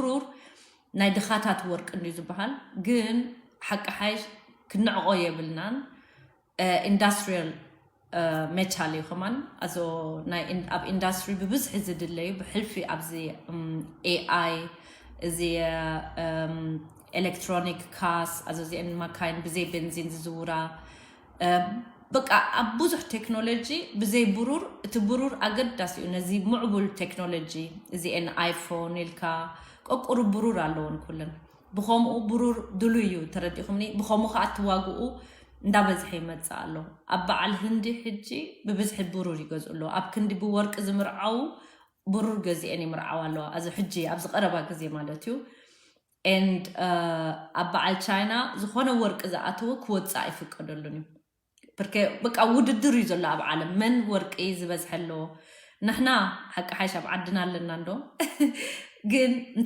ብሩር ናይ ድኻታት ወርቂ እንድዩ ዝበሃል፣ ግን ሓቂ ሓይሽ ክንዕቆ የብልናን። ኢንዳስትሪያል ሜታል እዩ ከማን። ኣዞ ናይ ኢን- ኣብ ኢንዳስትሪ ብብዝሒ ዝድለዩ ብሕልፊ ኣብዚ ኤኣይ፣ እዚ ኤሌክትሮኒክ ካስ፣ ኣዞ እዚአን መካይን ብዘይ ቤንዚን ዝዝውራ፣ በቃ ኣብ ብዙሕ ቴክኖሎጂ ብዘይ ብሩር፣ እቲ ብሩር ኣገዳሲ እዩ ነዚ ምዕቡል ቴክኖሎጂ። እዚአን ኣይፎን ኢልካ ቆቁሩ ብሩር ኣለዎን ኩለን። ብኸምኡ ብሩር ድሉይ እዩ፣ ተረዲኹምኒ? ብኸምኡ ከዓ እቲ ዋግኡ እንዳበዝሐ ይመፅእ ኣሎ። ኣብ በዓል ህንዲ ሕጂ ብብዝሒ ብሩር ይገዝኡ ኣለዉ። ኣብ ክንዲ ብወርቂ ዝምርዓዉ ብሩር ገዚአን ይምርዓዋ ኣለዋ። ኣዚ ሕጂ ኣብዚ ቀረባ ግዜ ማለት እዩ። ኤንድ ኣብ በዓል ቻይና ዝኾነ ወርቂ ዝኣተወ ክወፅእ ኣይፍቀደሉን እዩ። ብርኬ በቃ ውድድር እዩ ዘሎ ኣብ ዓለም፣ መን ወርቂ ዝበዝሐ ኣለዎ። ንሕና ሓቂ ሓይሽ ኣብ ዓድና ኣለና እንዶ ግን እንተ